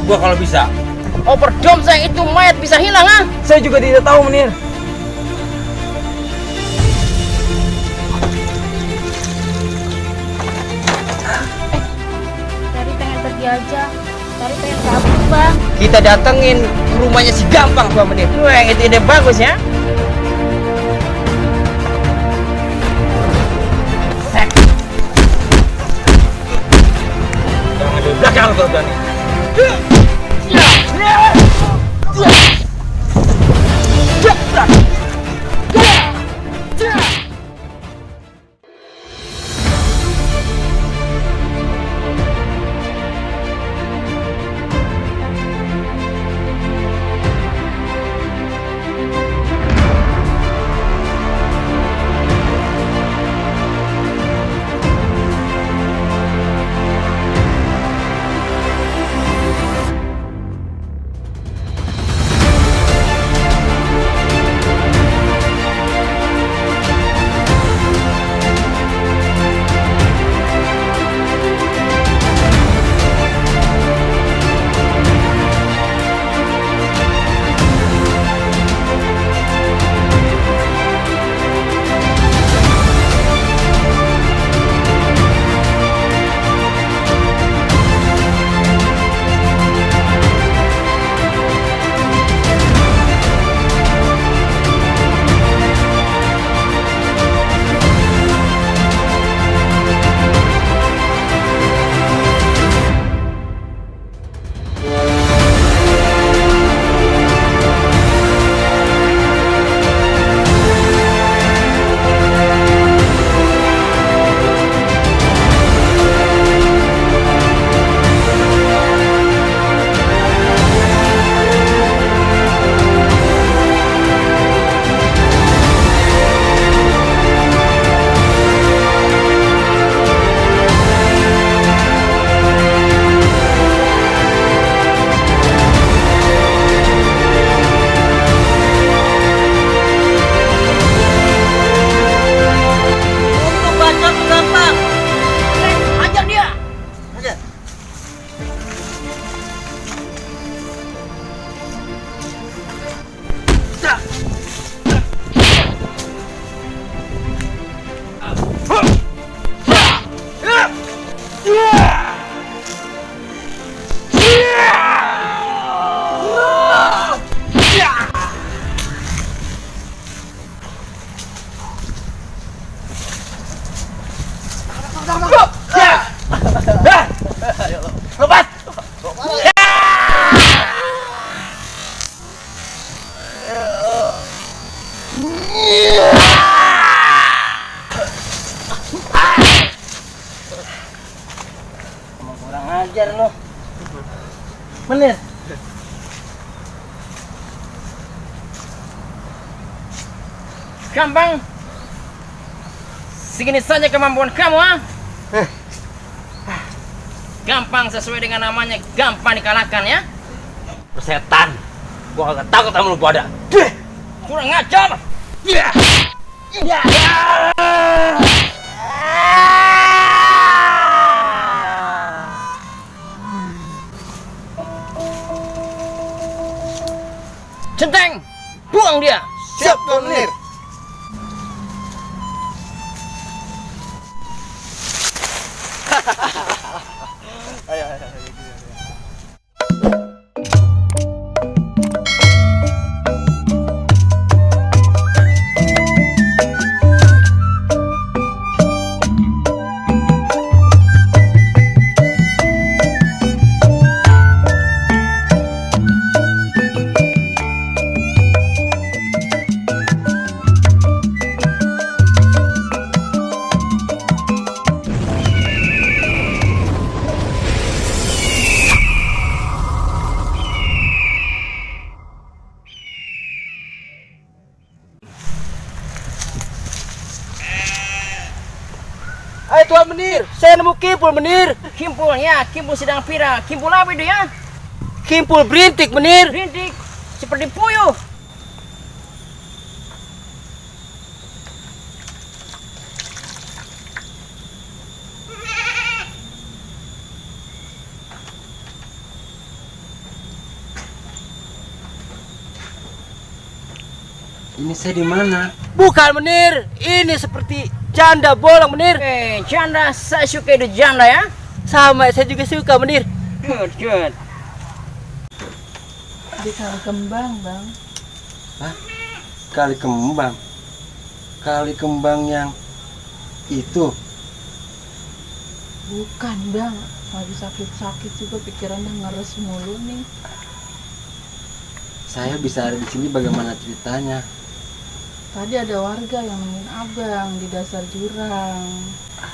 gua kalau bisa. Overdose saya itu mayat bisa hilang ah? Saya juga tidak tahu, Menir. Tadi pengen pergi aja. Tadi pengen kabur, Bang. Kita datengin rumahnya si Gampang, Pak Menir. Wah, itu ide bagus ya. Jangan di belakang kau berani. Kurang ajar lo. Menir. Gampang. Segini saja kemampuan kamu, ah? Gampang sesuai dengan namanya, gampang dikalahkan ya. Setan. Gua kagak takut sama lu pada. Kurang ajar. Centeng, buang dia. Siap, Tuan Menir. Hai Tuan Menir, saya nemu Kimpul Menir. Kimpul ya, Kimpul sedang viral. Kimpul apa itu ya? Kimpul berintik Menir. Berintik, seperti puyuh. Ini saya di mana? Bukan menir, ini seperti janda bolong menir. Janda, saya suka itu janda ya. Sama, saya juga suka menir. Good. Di kali kembang, Bang. Hah? Kali kembang? Kali kembang yang itu? Bukan, Bang. Lagi sakit-sakit juga pikirannya ngeres mulu nih. Saya bisa ada di sini bagaimana ceritanya? Tadi ada warga yang nemuin Abang di dasar jurang.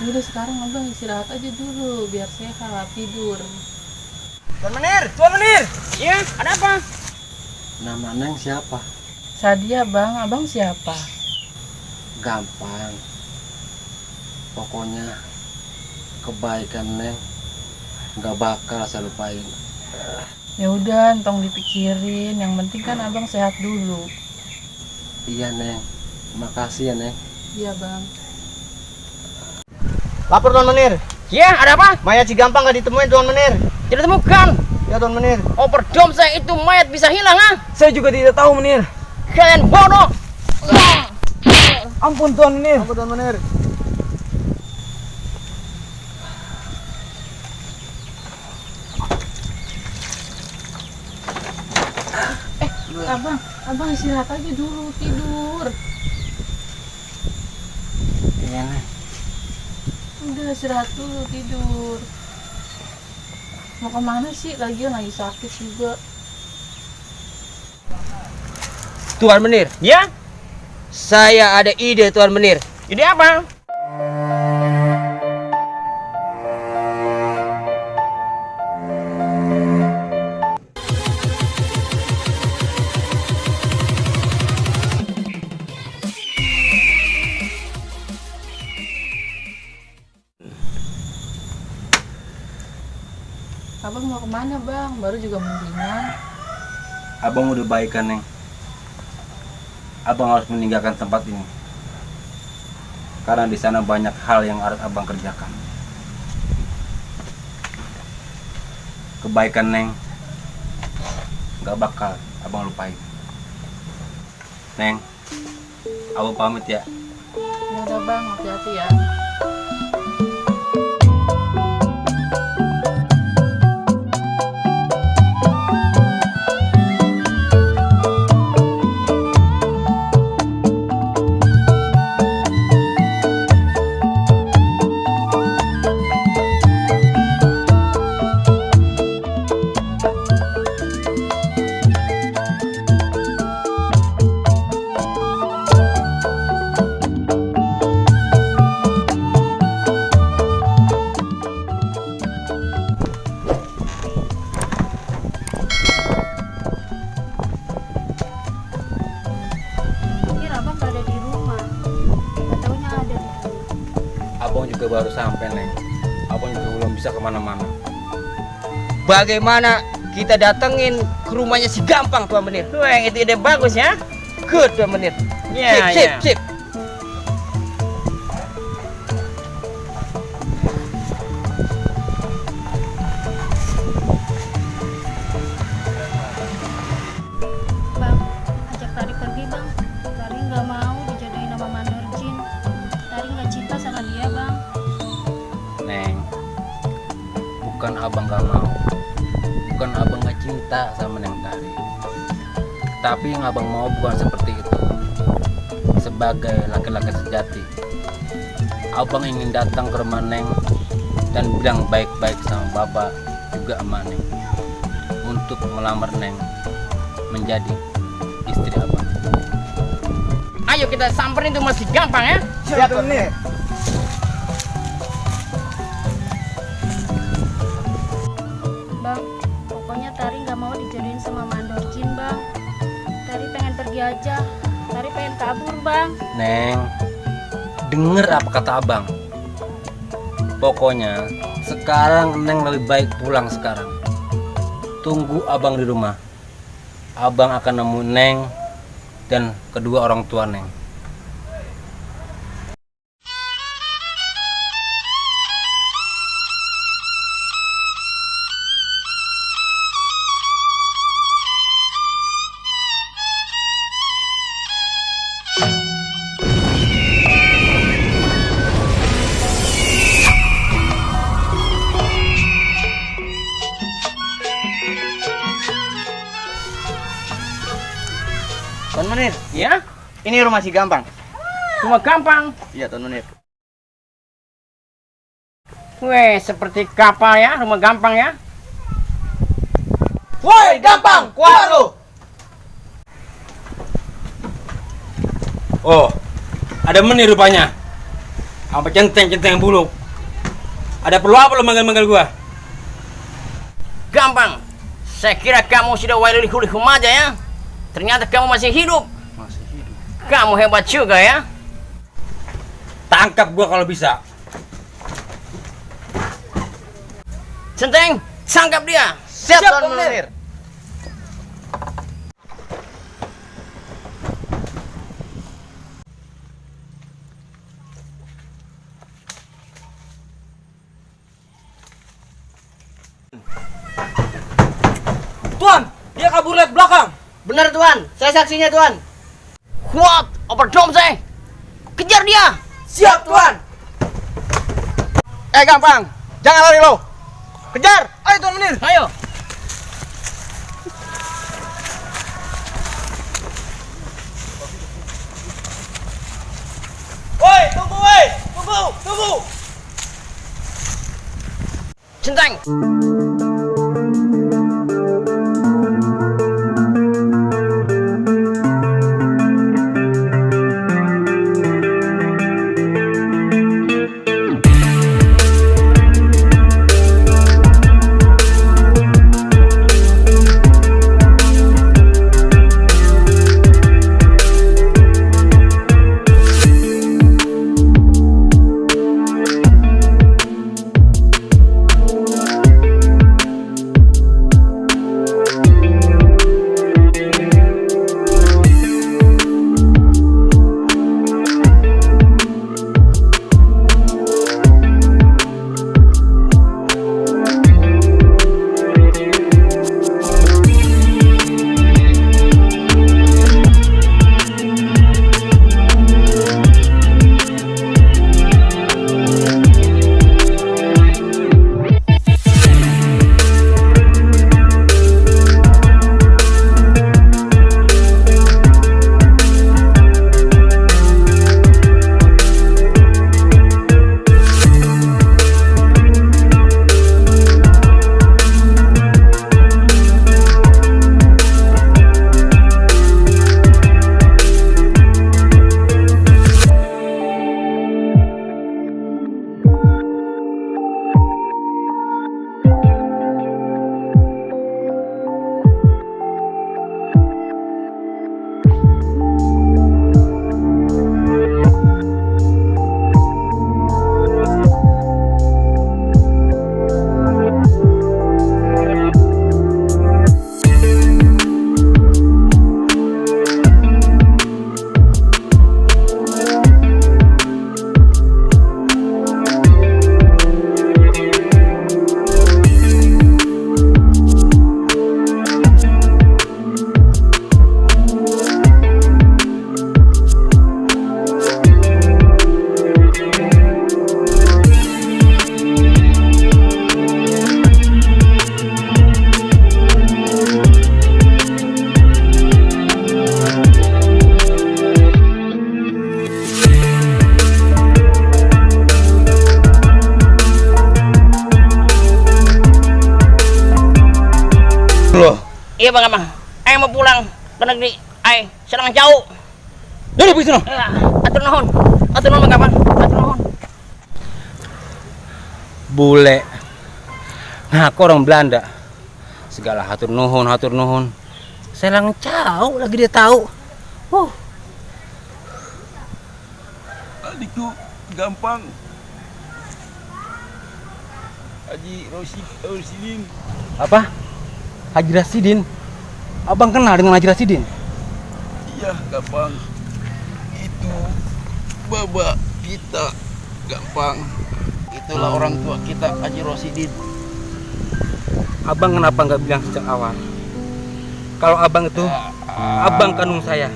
Udah sekarang Abang istirahat aja dulu biar sehat tidur. Tuan Menir. Iya, ada apa? Nama Neng siapa? Sadia, Bang. Abang siapa? Gampang. Pokoknya kebaikan Neng nggak bakal saya lupain. Ya udah, entong dipikirin. Yang penting kan Abang sehat dulu. Iya Neng, makasih ya Neng. Iya, Bang. Lapor Tuan Menir. Iya, ada apa? Mayat si Gampang gak ditemuin Tuan Menir. Tidak temukan. Ya Tuan Menir. Overdome saya itu mayat bisa hilang, ha? Saya juga tidak tahu Menir. Kalian bodoh. Ampun Tuan Menir. Ampun Tuan Menir. Abang istirahat aja dulu, tidur. Iya Neng. Udah istirahat dulu, tidur. Mau kemana sih? Lagian lagi sakit juga. Tuan Menir. Ya? Saya ada ide Tuan Menir. Ide apa? Abang mau kemana, Bang? Baru juga mendingan. Abang udah baik kan Neng? Abang harus meninggalkan tempat ini. Karena di sana banyak hal yang harus abang kerjakan. Kebaikan Neng nggak bakal abang lupain. Neng, abang pamit ya. Ya udah, Bang, hati-hati ya. Pikir Abang gak ada di rumah. Gak taunya ada di rumah. Abang juga baru sampai Neng. Abang juga belum bisa kemana-mana. Bagaimana kita datengin ke rumahnya si Gampang Tuan Menir? Tuh yang itu ide bagus ya. Good Tuan Menir. Sip. Bang, ajak Tari pergi, Bang. Tari nggak mau dijodohin sama Mandor Jin. Tari nggak cinta sama dia, Bang. Neng, bukan abang gak mau, bukan abang gak cinta sama Neng Tari. Tapi yang abang mau bukan seperti itu. Sebagai laki-laki sejati, abang ingin datang ke rumah Neng dan bilang baik-baik sama Bapak juga sama Neng untuk melamar Neng menjadi istri abang. Ayo kita samperin tuh masih Gampang ya. Siap Tuan Menir. Bang, pokoknya Tari nggak mau dijodohin sama Mandor Jin, Bang. Tari pengen pergi aja. Tari pengen kabur, Bang. Neng, denger apa kata abang. Pokoknya sekarang Neng lebih baik pulang sekarang. Tunggu abang di rumah. Abang akan nemu Neng dan kedua orang tua Neng. Tuan Menir, Ya, ini rumah si Gampang. cuma gampang. Iya, Tuan Menir. Weh, seperti kapal ya, rumah gampang ya. Woi, Gampang, keluar lu. Oh, ada Menir rupanya. Apa centeng-centeng buluk. Ada perlu apa lo manggil-manggil gua? Gampang. Saya kira kamu sudah walih-hulihum aja ya. Ternyata kamu masih hidup. Masih hidup. Kamu hebat juga ya. Tangkap gua kalau bisa. Centeng, tangkap dia. Siap, Tuan Menir. Tuan, dia kabur lewat belakang. Benar, Tuan. Saya saksinya, Tuan. What? Overdome saya. Kejar dia. Siap, Tuan. Gampang. Jangan lari lo. Kejar. Ayo, Tuan Menir. Ayo. Woi, tunggu, woi. Tunggu, tunggu. Centeng. Iya bang Abang, ayo mau pulang ke negeri, ayo sedang jauh. Dari pergi sana. Atur nuhun bang Abang, atur nuhun. Bule. Nah, aku orang Belanda. Segala hatur nuhun. Saya lang tahu lagi dia tahu. Adikku Gampang. Haji Rosidin. Apa? Haji Rasidin. Abang kenal dengan Haji Rasidin? Iya, Gampang. Itu baba kita, Gampang. Itulah orang tua kita, Haji Rosidin. Abang kenapa nggak bilang sejak awal? Kalau abang itu abang kandung saya.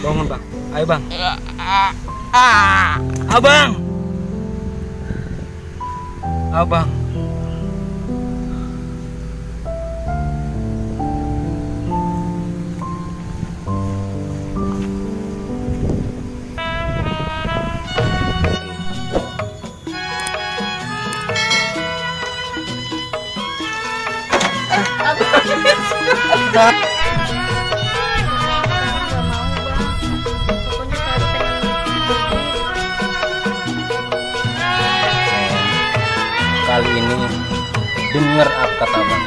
Bangun bang. Ayo bang. Abang. Abang. Kali ini dengar apa kata abang.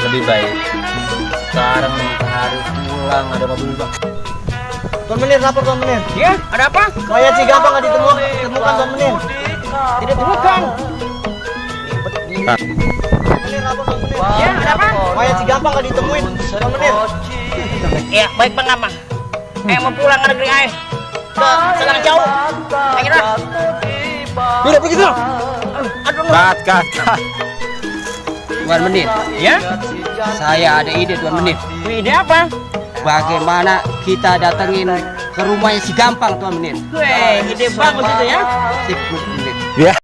Lebih baik sekarang hari pulang ada mobil bang. Tuan Menir, lapor Tuan Menir. Ya, ada apa? Mayat si Gampang nggak ditemukan Tuan Menir. Tidak temukan. Menir, lapor Tuan Menir. Ya, ada apa? Mayat si Gampang nggak ditemuin Tuan Menir. Ya, baik bang Amang. Mau pulang ke negeri Air. Selang jauh. Ayo dah. Udah begitu. Kat. Tuan Menir, Ya, saya ada ide Tuan Menir. ide apa? Bagaimana kita datengin ke rumahnya si Gampang Tuan Menir? Weh, ide bagus itu ya. Sip Tuan Menir.